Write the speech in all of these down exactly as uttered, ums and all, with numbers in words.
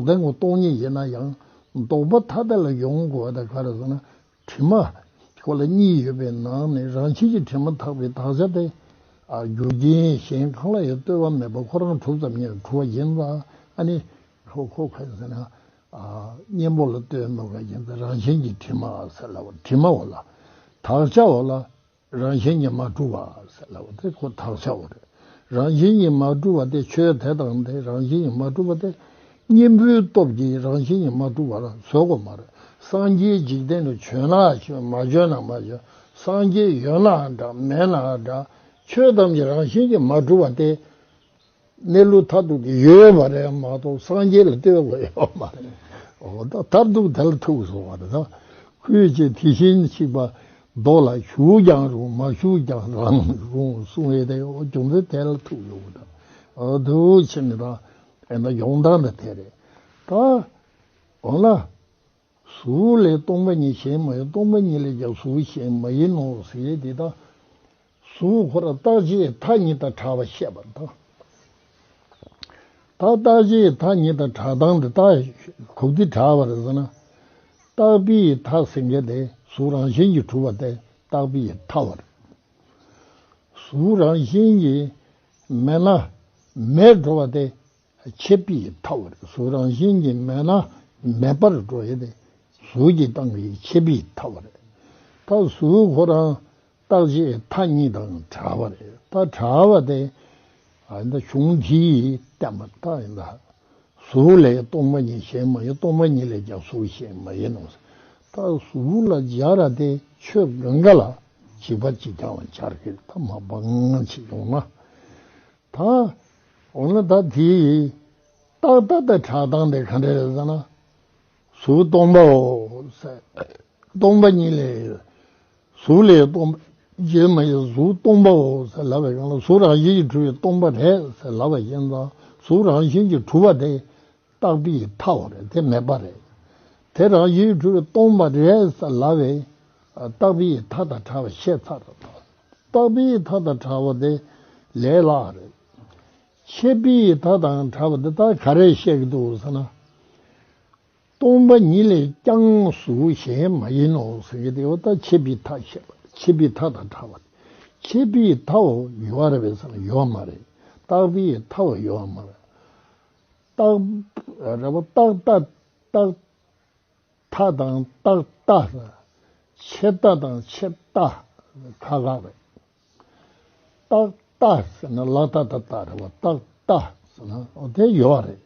ལྡོག་ལྡན་གྱི་སྟོང་ཉིད་ཡིན་ན་ཡང་ལྡོག་པ་ཐ་དད་ལ་ཡོང་དགོས་པ་དེ་ག་རེ་ཟེར་ན། དྲི་མ་ཁོ་ལ་གཉིས་ཡོད་པའི་ནང་ནས་རང་བཞིན་གྱིས་དྲི་མ་དག་པའི་དག་བྱ་དེ། ཨ། རྒྱུ་རྐྱེན་གཞན་གང་ལ་ཡང་ལྟོས་པ་མེད་པར་ཁོ་རང་གྲུབ་ཙམ་ཉིད་གྲུབ་པ་ཡིན་ཙང་། ཨ་ནི་ཁོ་ཁོ་ག་རེ་ཟེར་ན། ཨ། གཉེན་པོ་ལ་ལྟོས་མེད་པ་ཡིན་ཙང་རང་བཞིན་གྱིས་དྲི་མ་ཟེར་ལབ་པ། དྲི་མ་འོ་ལ། དག་བྱ་འོ་ལ། རང་བཞིན་གྱིས་མ་གྲུབ་པ་ཟེར་ལབ་པ་དེ་ཁོ་དག་བྱའོ་རེད། རང་བཞིན་གྱིས་མ་གྲུབ་པ་དེ། ཆོས་དེ་དང་དེ་རང་བཞིན་གྱིས་མ་གྲུབ་པ་དེ། གཉེན་པོའི་སྟོབས་ཀྱིས་རང་བཞིན་གྱིས་མ་གྲུབ་པ་ལ་བཟོ་དགོས་མ་རེད། སངས་རྒྱས་འཇིག་རྟེན་དུ་བྱོན་ན་བྱོན། མ་བྱོན་ན་མ་བྱོན། སངས་རྒྱས་ཡོད་ནའང་འདྲ། མེད་ནའང་འདྲ། ཆོས་ཐམས་ཅད་རང་བཞིན་གྱིས་མ་གྲུབ་པ་དེ། གནས་ལུགས་མཐར་ཐུག་དེ་ཡོད་པ་རེད་མ་གཏོགས་སངས་རྒྱས་ལ་ལྟོས་དགོས་ཡོད་མ་རེད། འོ་ད་མཐར་ཐུག་དེ་ལ་ཐུག་སོང་བ་རེད། ད་ཁོས་ཅིག་དེ་བཞིན་གཤེགས་པ་མདོ་ལ་ཞུགས་ཀྱང་རུང་མ་ཞུགས་ཀྱང་རང་རུང་གསུངས་ཡོད་དེ། འོ་རྒྱུ་མཚན་དེ་ལ་ཐུག་ཡོད་པ་རེད། འོ་དུ་ཕྱིན་ནི་ད་ཨེ་ན་ཡོང་སྟངས་དེ་དེ་རེད། ད་འོ་ལ། གཟུགས་ལས་སྟོང་པ་ཉིད་གཞན་མ་ཡིན། སྟོང་པ་ཉིད་ལས་ཀྱང་གཟུགས་གཞན་མ་ཡིན་ནོ་ཟེར་ཡས་དེ་དག་གཟུགས་ཁོ་རང་རྟག་གཅིག་མཐའ་གཉིས་དང་བྲལ་བ་བཤད་པ་དང་། ད་རྟག་གཅིག་མཐའ་གཉིས་དང་བྲལ་སྟངས་དེ་དག་ག་དེ་བྲལ་བ་རེད་ཟེར་ན། རྟག་པའི་མཐའ་ཟེར་མཁན་དེ་གཟུགས་རང་བཞིན་གྱིས་གྲུབ་པ་དེ་རྟག་པའི་མཐའ་བ་རེད། གཟུགས་རང་བཞིན་གྱིས་མེད་ན་མེད་འགྲོ་བ་དེ་ཆད་པའི་མཐའ་བ་རེད། གཟུགས་རང་བཞིན་གྱིས་མེད་ན་མེད་པར་འགྲོ་ཡས་དེ་གཟུགས་ཀྱི་སྟེང་གི་ཆད་པའི་མཐའ་བ་རེད། ད་གཟུགས་ཁོ་རང་རྟག་གཅིག་མཐའ་གཉིས་དང་བྲལ་བ་རེད། ད་བྲལ་བ་དེ་ཨ་ད་གཞུང་འདིས་བསྟན་པ་ད་ཡིན་ད། གཟུགས་ལས་སྟོང་པ་ཉིད་གཞན་མ་ཡིན། སྟོང་པ་ཉིད་ལས་ཀྱང་གཟུགས་གཞན་མ་ཡིན་ནོ། ད་གཟུགས་ལ་སྦྱར་ར་དེ་ཆོས་གང་ག་ལ་གཅིག་པ་གཅིག་རྐྱང་ལ་སྦྱར་གི་རེད། ད་མ་འབངས་ཅིག་ཡོང་ན། ད་འོ་ན་ད་དེ་རྟག་ལྟ་དང་བྲལ་སྟངས་དེ་ག་འདྲ་རེད་ཟེར་ན། གཟུགས་སྟོང་པའོ་ཟེར། སྟོང་པ་ཉིད་ལས། གཟུགས་ལས་སྟོང་པ་གཞན་མ་ཡིན། གཟུགས་སྟོང་པའོ་ཟེར་ལབ་པའི་སྒང་ལ་གཟུགས་རང་བཞིན་གྱིས་གྲུབ་པའི་སྟོང་པ་རེད་ཟེར་ལབ་པ་ཡིན་ཙང་། གཟུགས་རང་བཞིན་གྱིས་གྲུབ་པ་དེ་རྟག་པའི་མཐའ་བ་རེད། དེ་མེད་པ་རེད། དེ་རང་བཞིན་གྱིས་གྲུབ་པའི་སྟོང་པ་རེད་ཟེར་ལབ་པའི་རྟག་པའི་མཐའ་དང་བྲལ་བ་བཤད་ཚར་རེད། རྟག་པའི་མཐའ་དང་བྲལ་བ་དེ་ལས་སླ་རེད། ཆད་པའི་མཐའ་དང་བྲལ་བ་འདི་ལྟར་ག་རེ་བཤད་ཀྱི་འདུག་ཟེར་ན། སྟོང་པ་ཉིད་ལས་ཀྱང་གཟུགས་གཞན་མ་ཡིན་ནོ་ཟེར་གྱི་འདུག་ད་ཆད་པའི་མཐའ་བཤད་པ། ཆད་པའི་མཐའ་དང་བྲལ་བ། ཆད་པའི་མཐའ་འོ་ཡོད་རེད་པས་ཟེར་ན་ཡོད་མ་རེད། རྟག་པའི་མཐའ་འོ་ཡོད་མ་རེད། རྟག་རེད་པ། རྟག་ལྟ། རྟག་མཐའ་དང་རྟག་ལྟ། ཆད་ལྟ་དང་ཆད་ལྟ་ཁག་ཁག་རེད། རྟག་ལྟ་ཟེར་ན་ལ་ཏ་བཏགས་ལྟ་རེད་པ། རྟག་ལྟ་ཟེར་ན་འོ་དེ་ཡོད་རེད།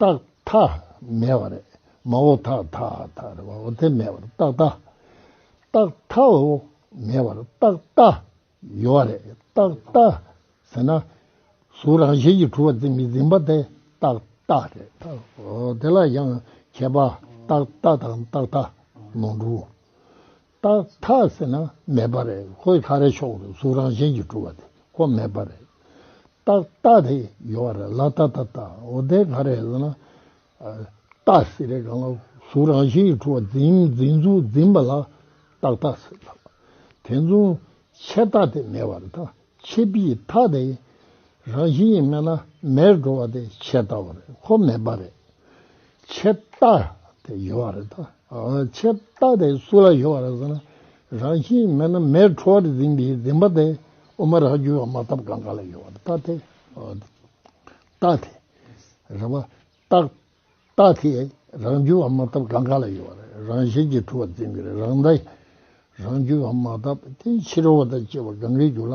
རྟག་མཐའ་མེད་པ་རེད། མ་འོ་ཐ་མཐའ་མཐའ་རེད་པ། འོ་དེ་མེད་པ་རེད། རྟག་ལྟ། རྟག་མཐའ་འོ་མེད་པ་རེད། རྟག་ལྟ་ཡོད་རེད། རྟག་ལྟ་ཟེར་ན་གཟུགས་རང་བཞིན་གྱིས་གྲུབ་པ་འཛིན་པའི་འཛིན་པ་དེ་རྟག་ལྟ་རེད། ད་འོ་དེ་ལ་ཡང་ཁྱད་པར་རྟག་ལྟ་དང་རྟག་མཐའ་ནོར་འཁྲུལ། རྟག་མཐའ་ཟེར་ན་མེད་པ་རེད། ཁོ་ག་རེ་ཕྱོགས་རེད། གཟུགས་རང་བཞིན་གྱིས་གྲུབ་པ་དེ་ཁོ་མེད་པ་རེད། རྟག་ལྟ་དེ་ཡོད་རེད། ལ་ཏ་བཏགས་ལྟ། འོ་དེ་ག་རེ་ཟེར་ན། ལྟ་ཟེར་རེ་གང་ལ་གཟུགས་རང་བཞིན་གྱིས་གྲུབ་པ་འཛིན་འཛིན་ཚུལ་འཛིན་པ་ལ་རྟག་ལྟ་ཟེར་ལ། དེ་མཚུངས་ཆད་ལྟ་དེ་མེད་པ་རེད། ད་ཆད་པའི་མཐའ་དེ་རང་བཞིན་གྱིས་མེད་ན་མེད་འགྲོ་བ་དེ་ཆད་ལྟ་བ་རེད། ཁོ་མེད་པ་རེད། ཆད་ལྟ་དེ་ཡོད་པ་རེད། ད་ཆད་ལྟ་དེ་སུ་ལ་ཡོད་པ་རེད་ཟེར་ན། རང་བཞིན་མེད་ན་མེད་འགྲོ་བར་འཛིན་པའི་འཛིན་པ་དེ་དབུ་མ་རང་རྒྱུད་པ་མ་དག་གང་ག་ལ་ཡོད་པ་རེད། ད་དེ་ལྟ་དེ་རེད་པ། རྟག་ལྟ་དེ་རང་རྒྱུད་པ་མ་དག་གང་ག་ལ་ཡོད་པ་རེད། རང་བཞིན་གྱིས་གྲུབ་པ་འཛིན་གྱི་རེད། རང་ལྟ་རང་རྒྱུད་པ་མ་དག་དེ་ཕྱི་རོལ་པ་དང་བཅས་པ་གང་གའི་རྒྱུད་ལ་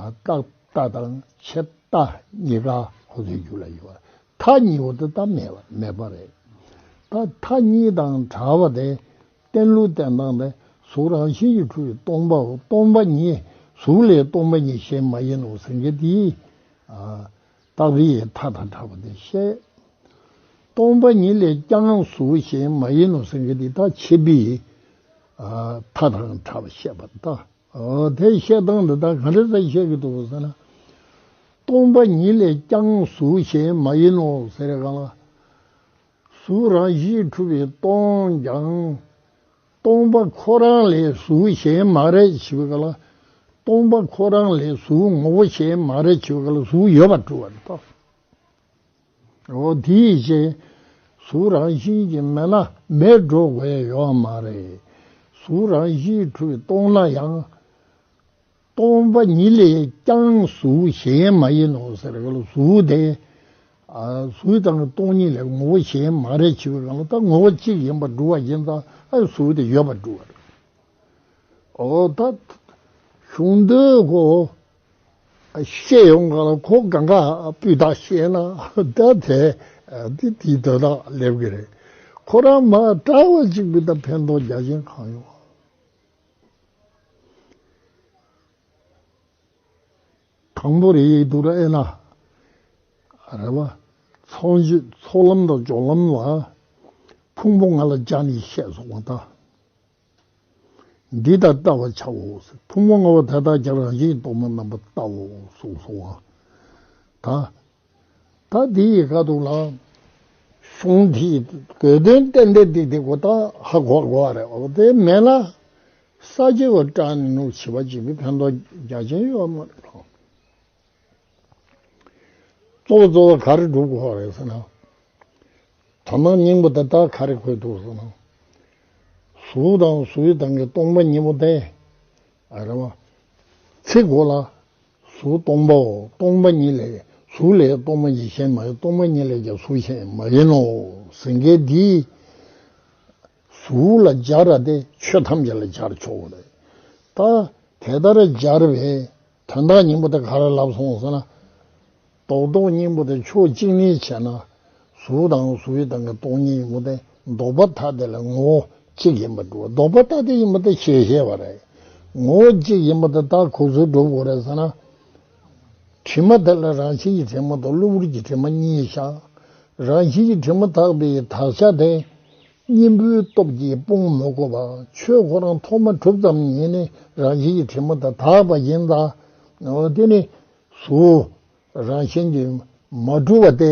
རྟག་ལྟ་དང་ཆད་ལྟ་གཉིས་ཀ་ཁོ་ཚོའི་རྒྱུད་ལ་ཡོད་པ་རེད། མཐའ་གཉིས་པོ་དེ་ད་མེད་པ་མེད་པ་རེད། ད་མཐའ་གཉིས་དང་བྲལ་བ་དེ་བསྟན་ལུགས་བསྟན་སྟངས་དེ་གཟུགས་རང་བཞིན་གྱིས་གྲུབ་པའི་སྟོང་པའོ། སྟོང་པ་ཉིད་གཟུགས་ལས་སྟོང་པ་ཉིད་གཞན་མ་ཡིན་ནོ་ཟེར་མཁན་དེ་རྟག་པའི་མཐའ་དང་བྲལ་བ་དེ་བཤད། སྟོང་པ་ཉིད་ལས་ཀྱང་གཟུགས་གཞན་མ་ཡིན་ནོ་ཟེར་མཁན་དེ་ད་ཆད་པའི་མཐའ་དང་བྲལ་བ་བཤད་པ་རེད། ད་དེ་བཤད་སྟངས་འདི་ད་ག་འདྲ་ཟེར་བཤད་ཀྱི་འདུག་ཟེར་ན། སྟོང་པ་ཉིད་ལས་ཀྱང་གཟུགས་གཞན་མ་ཡིན་ནོ་ཟེར་གང་ལ། གཟུགས་རང་བཞིན་གྲུབ་པས་སྟོང་ཀྱང་། སྟོང་པ་ཁོ་རང་ལས་གཟུགས་གཞན་མ་རེད་ཞེས་པའི་སྐབས་ལ། སྟོང་པ་ཁོ་རང་ལས་གཟུགས་ངོ་བོ་གཞན་མ་རེད་ཞེས་པའི་སྐབས་ལ་གཟུགས་ཡོད་པར་གྲུབ་པ་རེད་དོ། འོ་དེའི་ཕྱིར་ གཟུགས་རང་བཞིན་གྱིས་མེད་ན་མེད་འགྲོ་དགོས་ཡ་ཡོད་མ་རེད། གཟུགས་རང་བཞིན་གྲུབ་པས་སྟོང་ན་ཡང་། སྟོང་པ་ཉིད་ལས་ཀྱང་གཟུགས་གཞན་མ་ཡིན་ནོ་ཟེར་ག་ལ། གཟུགས་དེ་ཨ་གཟུགས་དང་སྟོང་ཉིད་ལས་ངོ་བོ་གཞན་མ་རེད་ཅེས་པའི་སྒང་ལ། ད་ངོ་བོ་གཅིག་ཡིན་པར་གྲུབ་པ་ཡིན་ཙང་ཨ་གཟུགས་དེ་ཡོད་པར་གྲུབ་པ་རེད། འོ་ད་གཞུང་འདི་གོ་བཤད་ཡོང་ག་ལ། ཁོ་གང་ག་སྤུས་དག་བཤད་ན་ད་དེ་དེ་དེའི་དོན་དག་སླེབས་ཀྱི་རེད། ཁོ་རང་མ་དྲག་པ་གཅིག་པུ་ད་ཕན་ཐོགས་རྒྱ་ཆེན་གང་ཡོང་། དང་པོ་རེ་ཡིག་འདུག་ར་ཨེ་ན། རེ་བ། ཚོགས་ཆེན་ཚོགས་ལམ་དང་སྦྱོར་ལམ་ལ་ཕུང་པོ་ལྔ་ལ་སྦྱར་ནས་བཤད་སོང་བ་དང་། འདི་ལྟར་བལྟ་བར་བྱའོ། ཕུང་པོ་ལྔ་པོ་དེ་དག་ཀྱང་རང་བཞིན་གྱིས་སྟོང་པར་རྣམ་པར་བལྟའོ་གསུངས་སོང་བ་དང་། ད་འདི་ཡི་ཁ་ཐུག་ལ་གཞུང་དེའི་དགོས་དོན་ཏན་ཏན་ཏིག་ཏིག་གོ་ད་ཧ་གོ་དགོས་པ་རེད། འོ་དེ་མེད་ན་ས་སྐྱེ་བ་སྐྲག་ནས་ནུབ་བྱེད་པ་གཅིག་པུའི་ཕན་ཐོགས་རྒྱ་ཆེན་ཡོད་མ་རེད། གཙོ་བོ་གཙོ་བོ་ག་རེ་སྒྲུབ་དགོས་པ་རེད་ཟེར་ན། དོན་དམ་སྙིང་པོ་དེ་ད་ག་རེ་འཁོད་འདུག་ཟེར་ན། གཟུགས་དང་གཟུགས་དང་གི་སྟོང་པ་ཉིད་པོ་དེ། ཨ་རེ་བ། ཚིག་གོ་ལ། གཟུགས་སྟོང་པའོ། སྟོང་པ་ཉིད་ལས། གཟུགས་ལས་སྟོང་པ་ཉིད་གཞན་མ་ཡིན། སྟོང་པ་ཉིད་ལས་ཀྱང་གཟུགས་གཞན་མ་ཡིན་ནོ། ཟེར་མཁན་འདི། གཟུགས་ལ་སྦྱར་ར་དེ་ཆོས་ཐམས་ཅད་ལ་སྦྱར་ཆོག་གི་རེད། ད་དེ་ལྟར་སྦྱར་བའི་དོན་དག་སྙིང་པོ་དེ་ག་རེ་ལབ་སོང་ཟེར་ན། རྡོག་རྡོག་སྙིང་པོ་དེ་ཕྱོགས་གཅིག་ནས་བྱས་ན། གཟུགས་དང་གཟུགས་དང་གི་སྟོང་ཉིད་སྙིང་པོ་དེ་ལྡོག་པ་ཐ་དད་ལ་ངོ་བོ་གཅིག་ཡིན་པར་གྲུབ་པ། ལྡོག་པ་ཐ་དད་ཡིན་པ་དེ་ཞེས་བཤད་པ་རེད། ངོ་བོ་གཅིག་ཡིན་པ་དེ་ད་ག་ཚོད་སྒྲུབ་དགོས་རེད་ཟེར་ན། དྲི་མ་དེ་ལ་རང་བཞིན་གྱི་དྲི་མ་དང་གློ་བུར་གྱི་དྲི་མ་གཉིས་བཞག་རང་བཞིན་གྱི་དྲི་མ་དག་པའི་དག་ཆ་དེ། གཉེན་པོའི་སྟོབས་ཀྱིས་སྤོང་མི་དགོས་པ། ཆོས་ཁོ་རང་ཐོག་མ་གྲུབ་ཙམ་ཉིད་ནས་རང་བཞིན་གྱི་དྲི་མ་དེ་དག་པ་ཡིན་ཙང་། འོ་དེ་ནི་གཟུགས་རང་བཞིན་གྱིས་མ་གྲུབ་པ་དེ།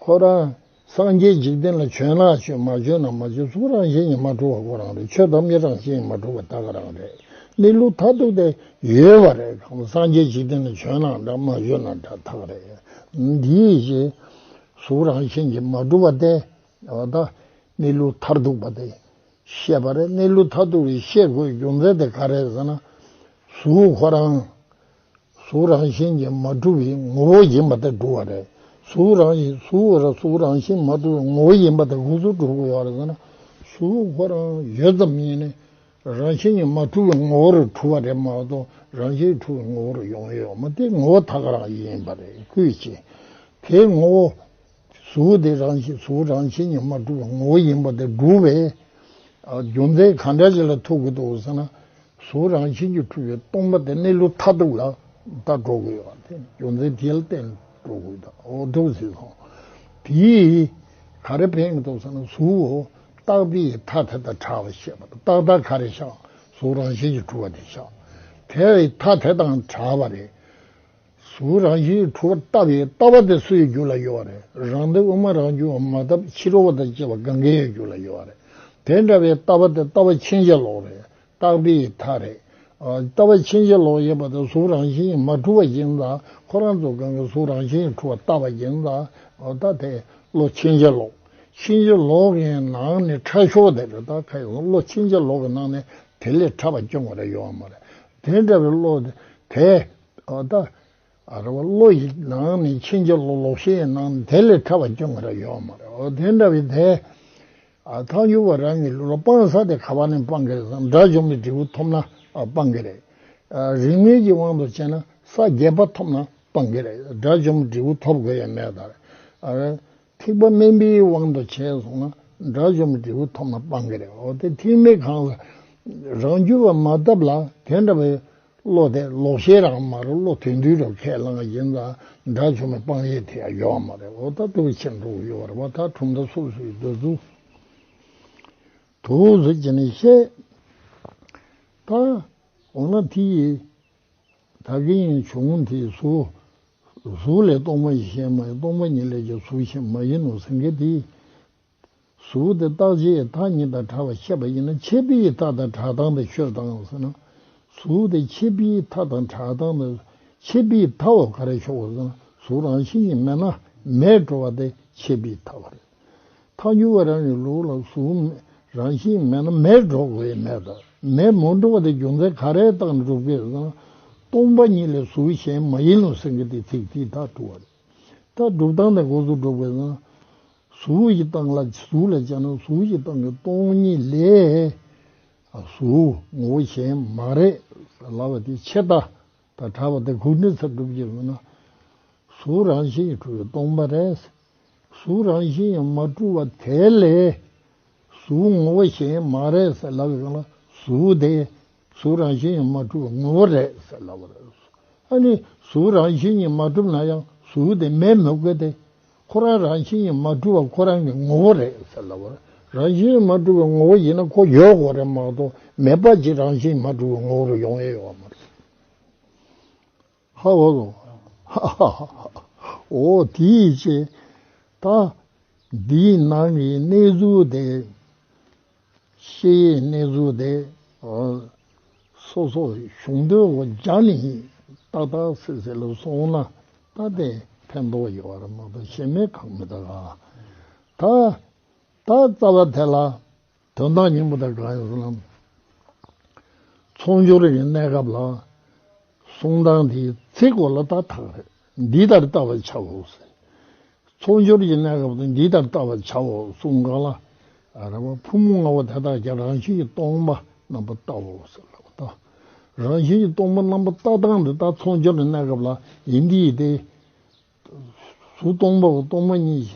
ཁོ་རང་སངས་རྒྱས་འཇིག་རྟེན་ལ་བྱོན་ན་བྱོན། མ་བྱོན་ན་མ་བྱོན། གཟུགས་རང་བཞིན་གྱིས་མ་གྲུབ་པ་ཁོ་རང་རེད། ཆོས་ཐམས་ཅད་རང་བཞིན་གྱིས་མ་གྲུབ་པ་ད་ག་རང་རེད། གནས་ལུགས་མཐར་ཐུག་དེ་ཡོད་པ་རེད། སངས་རྒྱས་འཇིག་རྟེན་ལ་བྱོན་ན་འདྲ། མ་བྱོན་ན་འདྲ། ད་ག་རེད། འདིའི་ཞེས་གཟུགས་རང་བཞིན་གྱིས་མ་གྲུབ་པ་དེ། འོ་ད་གནས་ལུགས་མཐར་ཐུག་པ་དེ་བཤད་པ་རེད། གནས་ལུགས་མཐར་ཐུག་པའི་བཤད་དགོས་རྒྱུ་མཚན་དེ་ག་རེ་ཟེར་ན། གཟུགས་ཁོ་རང་གཟུགས་རང་བཞིན་གྱིས་མ་གྲུབ་པའི་ངོ་བོ་ཡིན་པ་དེ་སྒྲུབ་པ་རེད། གཟུགས་རང་བཞིན་གཟུགས་ར་གཟུགས་རང་བཞིན་མ་གྲུབ་པའི་ངོ་བོ་ཡིན་པ་དེ་ག་ཚོད་སྒྲུབ་དགོས་ཡོད་རེད་ཟེར་ན། གཟུགས་ཁོ་རང་ཡོད་ཙམ་ཡིན་ནས་རང་བཞིན་གྱིས་མ་གྲུབ་པའི་ངོ་བོ་རུ་གྲུབ་པ་རེད་མ་གཏོགས། རང་བཞིན་གྲུབ་པའི་ངོ་བོ་རུ་ཡོང་ཡོད་མ་རེད། དེ་ངོ་བོ་ད་ག་རང་ཡིན་པ་རེད། ཁོའི་ཆེད་དེ་ངོ་བོ། གཟུགས་དེ་རང་བཞིན་གཟུགས་རང་བཞིན་གྱིས་མ་གྲུབ་པའི་ངོ་བོ་ཡིན་པ་དེ་སྒྲུབ་པའི་རྒྱུ་མཚན་ག་འདྲ་ཞིག་ལ་ཐུག་གི་འདུག་ཟེར་ན། གཟུགས་རང་བཞིན་གྱིས་གྲུབ་པའི་སྟོང་པ་དེ་གནས་ལུགས་མཐར་ཐུག་ལ་ད་འགྲོ་གི་ཡོད་པ་དེ། རྒྱུ་མཚན་དེ་ལ་བརྟེན་འགྲོ་གི་ཡོད། ད་འོ་འདུག་ཟེར་སོང་། དེས་ག་རེ་ཕན་གི་འདུག་ཟེར་ན། གཟུགས་བརྟག་པའི་མཐའ་དེ་དང་བྲལ་བར་བཤད་པ་དང་། བརྟག་མཐའ་ག་རེ་བཞག་གཟུགས་རང་བཞིན་གྱིས་གྲུབ་པ་དེ་བཞག་དེ་བའི་མཐའ་དེ་དང་བྲལ་བ་རེད། གཟུགས་རང་བཞིན་གྱིས་གྲུབ་པར་ལྟ་བའི་ལྟ་བ་དེ་སུའི་རྒྱུད་ལ་ཡོད་པ་རེད། རང་སྡེ་དབུ་མ་རང་རྒྱུད་པ་མ་དག་ཕྱི་རོལ་པ་དང་བཅས་པ་གང་གའི་རྒྱུད་ལ་ཡོད་པ་རེད། དེ་འདྲ་བའི་ལྟ་བ་དེ་ལྟ་བ་ཕྱིན་ཅི་ལོག་རེད། བརྟག་པའི་མཐའ་རེད། ལྟ་བ་ཕྱིན་ཅི་ལོག་ཡིན་པ་དེ་གཟུགས་རང་བཞིན་གྱིས་མ་གྲུབ་པ་ཡིན་ཙང་། ཁོ་རང་ཚོ་གང་གིས་གཟུགས་རང་བཞིན་གྱིས་གྲུབ་པར་ལྟ་བ་ཡིན་ཙང་། ད་དེ་བློ་ཕྱིན་ཅི་ལོག་ཕྱིན་ཅི་ལོག་གི་ནང་ནས་ཕྲ་ཤོས་དེ་རེད། ད་ཁ་ཡོང་བློ་ཕྱིན་ཅི་ལོག་གི་ནང་ནས་དེ་ལས་ཕྲ་བ་སྐྱོན་ག་རེ་ཡོད་མ་རེད། དེ་འདྲ་བའི་བློ་དེ། འོ་ད། ཨ་རེ་བ། བློ་ཡི་ནང་ནས་ཕྱིན་ཅི་ལོག་ལོག་ཤེས་ཡི་ནང་ནས་དེ་ལས་ཕྲ་བ་སྐྱོན་ག་རེ་ཡོད་མ་རེད། འོ་དེ་འདྲ་བའི་དེ། ཨ་ཐལ་འགྱུར་བ་རང་གི་ལུགས་ལ་སྤང་ས་དེ་ག་བ་ནས་སྤང་གི་རེད་ཟེར་ན། དགྲ་བཅོམ་པའི་འབྲས་བུ་ཐོབ་ན་ཨ་སྤང་གི་རེད། ཨ་རིགས་ངེས་ཀྱི་དབང་དུ་བྱས་ན་ས་བརྒྱད་པ་ཐོབ་ན་སྤང་གི་རེད། དགྲ་བཅོམ་པའི་འབྲས་བུ་ཐོབ་དགོས་ཡ་མེད་ད། ཨ་ཐེག་པ་དམན་པའི་དབང་དུ་བྱས་སོང་ན་དགྲ་བཅོམ་པའི་འབྲས་བུ་ཐོབ་ན་སྤང་གི་རེད། འོ་དེ་ཐེག་དམན་གང་ལ་རང་རྒྱུད་པ་མ་བཏབ་ལ་དེ་འདྲ་བའི་བློ་དེ་ལོག་ཤེས་རང་མ་རེད། བློ་དོན་དུས་རང་ཁས་བླངས་ཡིན་ཙང་དགྲ་བཅོམ་པའི་སྤང་ཡས་དེ་ཡང་ཡོད་མ་རེད། འོ་ད་འདུག་ཕྱིན་འགྲོ་གི་ཡོད་རེད་བ། ད་གྲུབ་མཐའ་སོ་སོའི་འདོད་ཚུལ་དུ་བཟོ་བྱས་ནས་བཤད། ད་འོ་ན་དེ་ཡིས་ད་གིན་བྱུང་དེ་གཟུགས། གཟུགས་ལས་སྟོང་པ་ཡི་གཞན་མ་ཡིན། སྟོང་པ་ཉིད་ལས་ཀྱང་གཟུགས་གཞན་མ་ཡིན་ནོ་ཟེར་མཁན་དེ། གཟུགས་དེ་རྟག་ཆད་མཐའ་གཉིས་དང་བྲལ་བར་བཤད་པ་ཡིན་ན། ཆད་པའི་མཐའ་དང་བྲལ་སྟངས་དེ་ཤོད་དང་ཟེར་ན། གཟུགས་དེ་ཆད་པའི་མཐའ་དང་བྲལ་སྟངས་དེ། ཆད་པའི་མཐའ་བོ་ག་རེ་ཤོད་དགོས་ཟེར་ན། གཟུགས་རང་བཞིན་གྱིས་མེད་ན་མེད་འགྲོ་བ་དེ་ཆད་པའི་མཐའ་བོ་རེད། ཐལ་འགྱུར་བ་རང་གི་ལུགས་ལ་གཟུགས་རང་བཞིན་མེད་ན་མེར་འགྲོ་དགོས་མེད་ད། མེར་མི་འགྲོ་བ་དེ་རྒྱུ་མཚན་ག་རེ་བཏང་ནས་སྒྲུབ་དགོས་ཟེར་ན། སྟོང་པ་ཉིད་ལས་གཟུགས་གཞན་མ་ཡིན་ནོ་ཟེར་མཁན་དེ་ཚིག་དེས་ད་གྲུབ་པ་རེད། ད་སྒྲུབ་སྟངས་དེ་འགོ་ཚུགས་སྒྲུབ་དགོས་ཟེར་ན། གཟུགས་ཀྱི་སྟེང་ལ་གཟུགས་ལ་སྦྱར་ན་གཟུགས་ཀྱི་སྟེང་གི་སྟོང་ཉིད་ལས། གཟུགས་ངོ་བོ་གཞན་མ་རེད་ལབ་པ་དེ་ཆད་ད། ད་གྲགས་པ་དེ་གུག་ནི་ཚར་སྒྲུབ་ཀྱི་མིན་ན། གཟུགས་རང་བཞིན་གྱིས་གྲུབ་པའི་སྟོང་པ་རེད། གཟུགས་རང་བཞིན་གྱིས་མ་གྲུབ་པ་དེ་ལས། གཟུགས་ངོ་བོ་གཞན་མ་རེད་ཟེར་ལབ་པའི་སྒང་ལ་གཟུགས་དེ་གཟུགས་རང་བཞིན་གྱིས་མ་གྲུབ་པའི་ངོ་བོ་རེད་ཟེར་ལབ་པ་རེད། ཨ་ནི་གཟུགས་རང་བཞིན་གྱིས་མ་གྲུབ་ན་ཡང་གཟུགས་དེ་མེད་མི་དགོས་ཏེ། ཁོ་རང་རང་བཞིན་གྱིས་མ་གྲུབ་པ་ཁོ་རང་གི་ངོ་བོ་རེད་ཟེར་ལབ་པ་རེད། རང་བཞིན་གྱིས་མ་གྲུབ་པའི་ངོ་བོ་ཡིན་ན་ཁོ་ཡོད་དགོས་རེད་མ་གཏོགས་མེད་པ་ཅིག་རང་བཞིན་མ་གྲུབ་པའི་ངོ་བོ་རུ་ཡོང་ཡས་ཡོད་མ་རེད། ཧ་གོ་སོང་། ཧ་ཧ་ཧ། འོ་དེའི་ཕྱིར་ད་འདིའི་ནང་གི་གནས་ཚུལ་དེ། ཤེས་ཡའི་གནས་ཚུལ་དེ། སོ་སོ་གཞུང་དོན་འོ་སྦྱར་ནས་ཏག་ཏག་སེ་སེ་ལ་སོང་ན་ད་དེ་ཕན་ཐོགས་ཡོད་པ་རེད་མ་གཏོགས་ཤེས་མེད་གང་མི་འདུག་ག་ད་ད་རྩ་བ་དེ་ལ། དོན་དག་སྙིང་པོ་དེ་གང་ཡིན་ཟེར་ན། ཚོགས་སྦྱོར་གྱི་གནས་སྐབས་ལ་གསུང་སྟངས་དེའི་ཚིག་གོ་ལ་ད་ཐག་རེད། འདི་ལྟར་བལྟ་བར་བྱའོ་ཟེར། ཚོགས་སྦྱོར་གྱི་གནས་སྐབས་དུ་འདི་ལྟར་བལྟ་བར་བྱའོ་གསུང་ག་ལ། རེད་བ། ཕུང་པོ་ལྔ་པོ་དེ་དག་ཀྱང་རང་བཞིན་གྱིས་སྟོང་པ་རྣམ་པར་བལྟའོ་ཟེར་ལབ་ད། རང་བཞིན་གྱིས་སྟོང་པ་རྣམ་པར་བལྟ་སྟངས་དེ་ད་ཚོགས་སྦྱོར་གྱི་གནས་སྐབས་ལ་ཡིན་དེ་ཡིན་ཏེ། གཟུགས་སྟོང་པའོ་སྟོང་པ་ཉིད།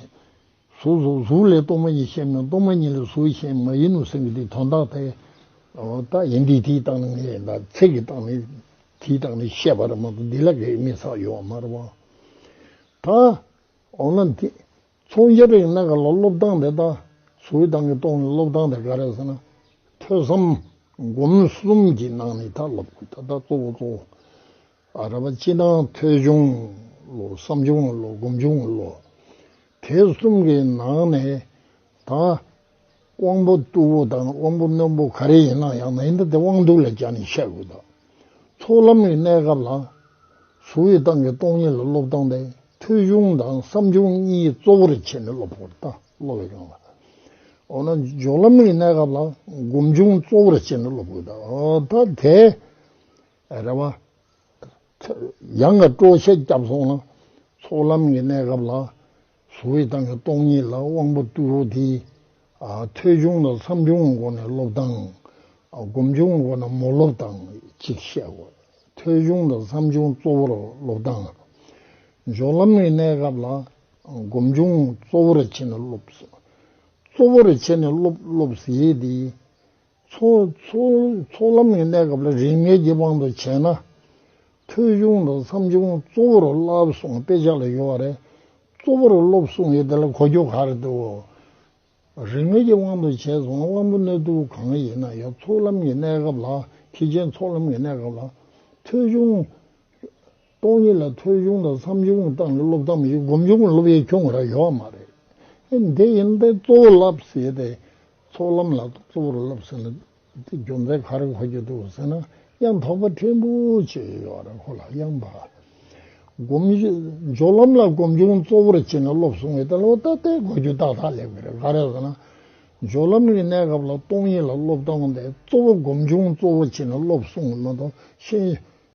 གཟུགས་གཟུགས་གཟུགས་ལས་སྟོང་པ་ཉིད་གཞན་མིན། སྟོང་པ་ཉིད་ལས་གཟུགས་གཞན་མ་ཡིན་ནོ་ཟེར་མཁན་དེའི་དོན་དག་དེ། འོ་ད་ཡིན་དེའི་དེའི་སྟེང་ནས་ངས་ད་ཚིག་གི་སྟེང་ནས་དེའི་སྟེང་ནས་བཤད་པ་རེད་མ་གཏོགས་འདི་ལ་གའི་དམིགས་བསལ་ཡོད་མ་རེད་བ། ད་འོ་ན་དེ་ཚོགས་སྦྱོར་གྱི་གནས་སྐབས་ལ་སློབ་སྟངས་དེ་ད་གཟུགས་སྟེང་གི་སྟོང་ནས་སློབ་སྟངས་དེ་ག་རེ་ཟེར་ན། ཐོས་བསམ་སྒོམ་གསུམ་གྱི་ནང་ནས་ད་སློབ་དགོས། ད་ད་གཙོ་བོ་གཙོ་བོ། ཨ་ར་བ་སྤྱི་དང་ཐོས་བྱུང་ལོ་བསམ་བྱུང་ལོ་སྒོམ་བྱུང་ལོ། དེ་གསུམ་གྱི་ནང་ནས་ད་དབང་པོ་རྟུལ་པོ་དང་དབང་པོ་རྣོན་པོ་ག་རེ་ཡིན་ན་ཡང་ན་ཡིན་ད་དེ་དབང་རྟུལ་ལ་སྦྱར་ནས་བཤད་དགོས། ད་ཚོགས་ལམ་གྱི་གནས་སྐབས་ལ་གཟུགས་ཀྱི་སྟེང་གི་སྟོང་ཉིད་ལ་སློབ་སྟངས་དེ་ཐོས་བྱུང་དང་བསམ་བྱུང་གཉིས་གཙོ་བོར་བྱས་ནས་སློབ་དགོས། ད་སློབ་པའི་སྒང་ལ། འོ་ན་སྦྱོར་ལམ་གྱི་གནས་སྐབས་ལ་སྒོམ་བྱུང་གཙོ་བོར་བྱས་ནས་སློབ་དགོས། ད་ད་དེ་རེད་བ། ཡང་ང་སྤྲོ་བཤད་བརྒྱབ་སོང་ན། ཚོགས་ལམ་གྱི་གནས་སྐབས་ལ་གཟུགས་ཀྱི་སྟེང་གི་སྟོང་ཉིད་ལ་དབང་པོ་རྟུལ་པོ་དེ། ཨ་ཐོས་བྱུང་དང་བསམ་བྱུང་གི་སྒོ་ནས་སློབ་སྟངས། ཨ་སྒོམ་བྱུང་གི་སྒོ་ནས་མོ་སློབ་སྟངས་གཅིག་བཤད་དགོས། ཐོས་བྱུང་དང་བསམ་བྱུང་གཙོ་བོར་སློབ་སྟངས། སྦྱོར་ལམ་གྱི་གནས་སྐབས་ལ་སྒོམ་བྱུང་གཙོ་བོར་བྱས་ནས་སློབ། གཙོ་བོར་བྱས་ནས་སློབ་སློབ་ཟེར་དེ། ཚོགས་ཚོགས་ཚོགས་ལམ་གྱི་གནས་སྐབས་ལ་རིགས་ངེས་ཀྱི་དབང་དུ་བྱས་ན། ཐོས་བྱུང་དང་བསམ་བྱུང་གཙོ་བོར་བསླབ་གསུངས་དཔེ་ཆ་ལ་ཡོད་པ་རེད། གཙོ་བོར་སློབ་གསུངས་ཡོད་དེ་ལ་གོ་རྒྱུ་ག་རེ་འདུག་རིགས་ངེས་ཀྱི་དབང་དུ་བྱས་སོང་ན་དབང་པོ་རྣོན་པོ་གང་ཡིན་ན་ཡང་ཚོགས་ལམ་གྱི་གནས་སྐབས་ལ་ཐེག་ཆེན་ཚོགས་ལམ་གྱི་གནས་སྐབས་ལ་ཐོས་བྱུང་སྟོང་ཉིད་ལ་ཐོས་བྱུང་དང་བསམ་བྱུང་སྟེང་ནས་སློབ་སྟངས་མི་ཤེས། སྒོམ་བྱུང་སློབ་ཡས་ཁྱོན་ར་ཡོད་མ་རེད། ཨེ་འདི་ཡིན་ཏེ་གཙོ་བོ་བསླབ་ཟེར་ཏེ། ཚོགས་ལམ་ལ་གཙོ་བོར་བསླབ་ཟེར་ན་དེ་རྒྱུ་མཚན་ག་རེ་གོ་རྒྱུ་འདུག་ཟེར་ན། ཡང་དོགས་པ་ཕྲན་བུ་ཅིག་ཡོད་རེད། ཁོ་ལ་ཡང་བ། སྒོམ་སྦྱོར་ལམ་ལ་སྒོམ་བྱུང་གཙོ་བོར་བྱས་ནས་སློབ་གསུངས་པའི་ད་ལོ་ད་ལྟའི་གོ་རྒྱུ་ཏག་ཏག་སླེབས་ཀྱི་རེད། ག་རེ་ཟེར་ན། སྦྱོར་ལམ་གྱི་གནས་སྐབས་ལ་སྟོང་ཉིད་ལ་སློབ་སྟངས་དེ་གཙོ་བོ་སྒོམ་བྱུང་གཙོ་བོར་བྱས་ནས་སློབ་གསུངས་མ་གཏོགས་ཤེས།